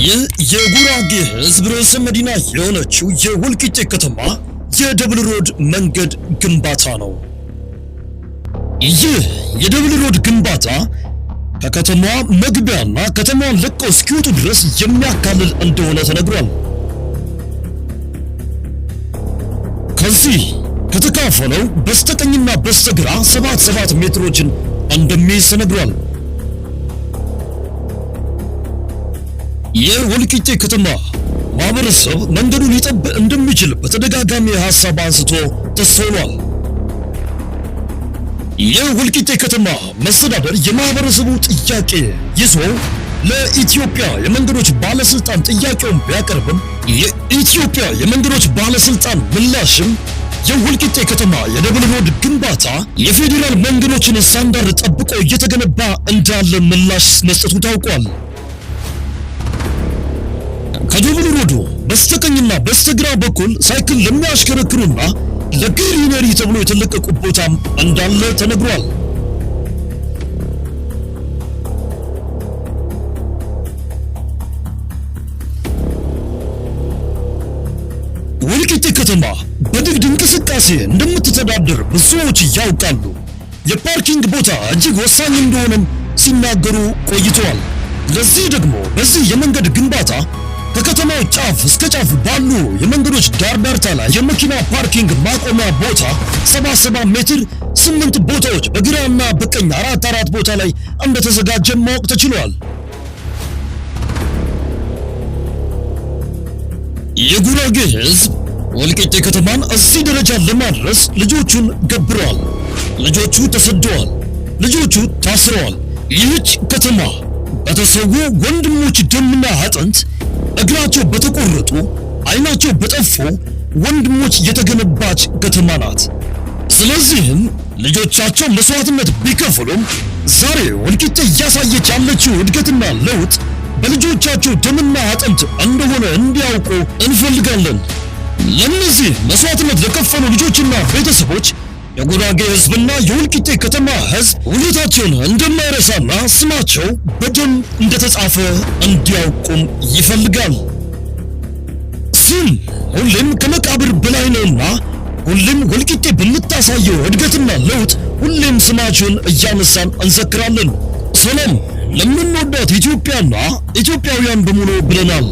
ይህ የጉራጌ ሕዝብ ርዕሰ መዲና የሆነችው የወልቂጤ ከተማ የ double road መንገድ ግንባታ ነው። ይህ የ double road ግንባታ ከከተማዋ መግቢያና ከተማዋን ለቀው እስኪወጡ ድረስ የሚያካልል እንደሆነ ተነግሯል። ከዚህ ከተካፈለው በስተቀኝና በስተግራ 7 7 ሜትሮችን እንደሚይዝ ተነግሯል። የወልቂጤ ከተማ ማህበረሰብ መንገዱ ሊጠብ እንደሚችል በተደጋጋሚ ሐሳብ አንስቶ ተስተውሏል። የወልቂጤ ከተማ መስተዳደር የማህበረሰቡ ጥያቄ ይዞ ለኢትዮጵያ የመንገዶች ባለስልጣን ጥያቄውን ቢያቀርብም፣ የኢትዮጵያ የመንገዶች ባለስልጣን ምላሽም የወልቂጤ ከተማ የ double road ግንባታ የፌዴራል መንገዶችን ስታንዳርድ ጠብቆ እየተገነባ እንዳለ ምላሽ መስጠቱ ታውቋል። ከ double road ኡ በስተቀኝና በስተግራ በኩል ሳይክል ለሚያሽከረክሩና ለ greenery ተብሎ የተለቀቁ ቦታም እንዳለ ተነግሯል። ወልቂጤ ከተማ በንግድ እንቅስቃሴ እንደምትተዳደር ብዙዎች ያውቃሉ። የ parking ቦታ እጅግ ወሳኝ እንደሆነም ሲናገሩ ቆይተዋል። ለዚህ ደግሞ በዚህ የመንገድ ግንባታ ከከተማው ጫፍ እስከ ጫፍ ባሉ የመንገዶች ዳርዳርታ ላይ የመኪና parking ማቆሚያ ቦታ 77 ሜትር 8 ቦታዎች በግራና በቀኝ 4 4 ቦታ ላይ እንደተዘጋጀ ማወቅ ተችሏል። የጉራጌ ሕዝብ ወልቂጤ ከተማን እዚህ ደረጃ ለማድረስ ልጆቹን ገብረዋል። ልጆቹ ተሰደዋል። ልጆቹ ታስረዋል። ይህች ከተማ በተሰዉ ወንድሞች ደምና አጥንት፣ እግራቸው በተቆረጡ፣ ዓይናቸው በጠፉ ወንድሞች የተገነባች ከተማ ናት። ስለዚህም ልጆቻቸው መስዋዕትነት ቢከፍሉም ዛሬ ወልቂጤ እያሳየች ያለችው እድገትና ለውጥ በልጆቻቸው ደምና አጥንት እንደሆነ እንዲያውቁ እንፈልጋለን። ለእነዚህ መስዋዕትነት ለከፈሉ ልጆችና ቤተሰቦች የጉራጌ ሕዝብና የወልቂጤ ከተማ ሕዝብ ውለታቸውን እንደማይረሳና ስማቸው በደም እንደተጻፈ እንዲያውቁም ይፈልጋል። ስም ሁሌም ከመቃብር በላይ ነውና ሁሌም ወልቂጤ በምታሳየው እድገትና ለውጥ ሁሌም ስማቸውን እያነሳን እንዘክራለን። ሰላም ለምንወዳት ኢትዮጵያና ኢትዮጵያውያን በሙሉ ብለናል።